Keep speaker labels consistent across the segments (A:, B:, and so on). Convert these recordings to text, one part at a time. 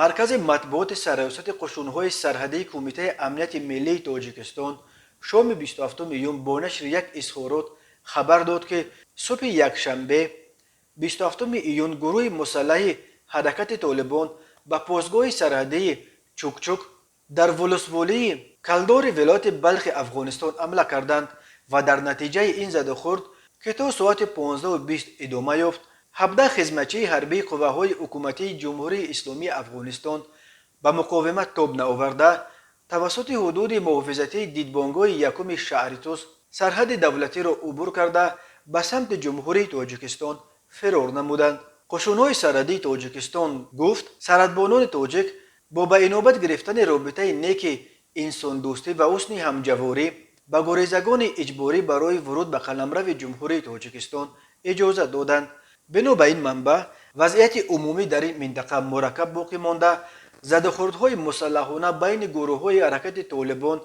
A: Маркази матбуоти Сарраёсати қушунҳои сарҳадии Кумитаи амнияти миллии Тоҷикистон шоми 27 июн бо нашри як изҳорот хабар дод, ки субҳи якшанбе, 27 июн, гурӯҳи мусаллаҳи ҳаракати Толибон ба постгоҳи сарҳадии Чукчук дар волусволии Калдори вилояти Балхи Афғонистон ҳамла карданд ва дар натиҷаи ин задухӯрд, ки то соати 15:20 идома ёфт, 17 хизматчии ҳарбии қувваҳои ҳукуматии Ҷумҳурии Исломии Афғонистон ба муқовимат тоб наоварда, тавассути ҳудуди муҳофизатии дидбонгоҳи якуми шаҳри Тус сарҳади давлатиро убур карда, ба самти Ҷумҳурии Тоҷикистон фирор намуданд. Қушунҳои сарҳадии Тоҷикистон гуфт, сарҳадбонони тоҷик бо ба инобат гирифтани робитаи неки инсондӯстӣ ва ҳусни ҳамҷаворӣ ба гурезагони иҷборӣ барои вуруд ба қаламрави Ҷумҳурии Тоҷикистон иҷозат доданд. Бино ба ин манбаъ, вазъияти умумӣ дар ин минтақа мураккаб боқӣ монда, задухӯрдҳои мусаллаҳона байни гурӯҳҳои ҳаракати Толибон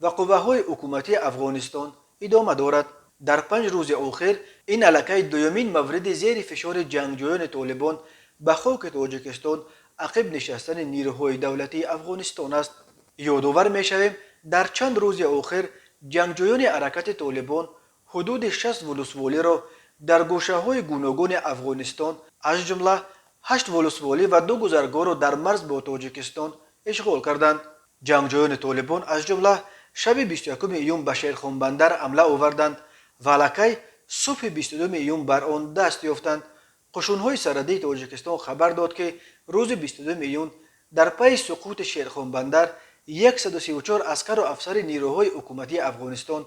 A: ва қувваҳои ҳукуматии Афғонистон идома дорад. Дар 5 рӯзи охир ин аллакай дуюмин мавриди зери фишори ҷангҷӯёни Толибон ба хоки Тоҷикистон ақиб нишастани нирӯҳои давлатии Афғонистон аст. Ёдовар мешавем, дар чанд рӯзи охир ҷангҷӯёни ҳаракати Толибон ҳудуди 60 волусволиро дар гӯшаҳои гуногуни Афғонистон, аз ҷумла 8 волусволӣ ва 2 гузаргоҳро дар марз бо Тоҷикистон ишғол карданд. Ҷангҷӯёни Толибон аз ҷумла шаби 21 июн ба Шерхонбандар ҳамла оварданд ва аллакай субҳи 22 июн бар он даст ёфтанд. Қушунҳои сарҳадии Тоҷикистон хабар дод, ки рӯзи 22 июн дар пайи суқути Шерхонбандар 134 аскару афсари нирӯҳои ҳукуматии Афғонистон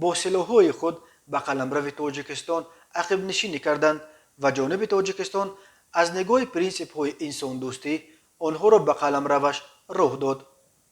A: бо силоҳҳои худ ба қаламрави Тоҷикистон ақибнишинӣ карданд ва ҷониби Тоҷикистон аз нигоҳи принсипҳои инсондӯстӣ онҳоро ба қаламраваш роҳ дод.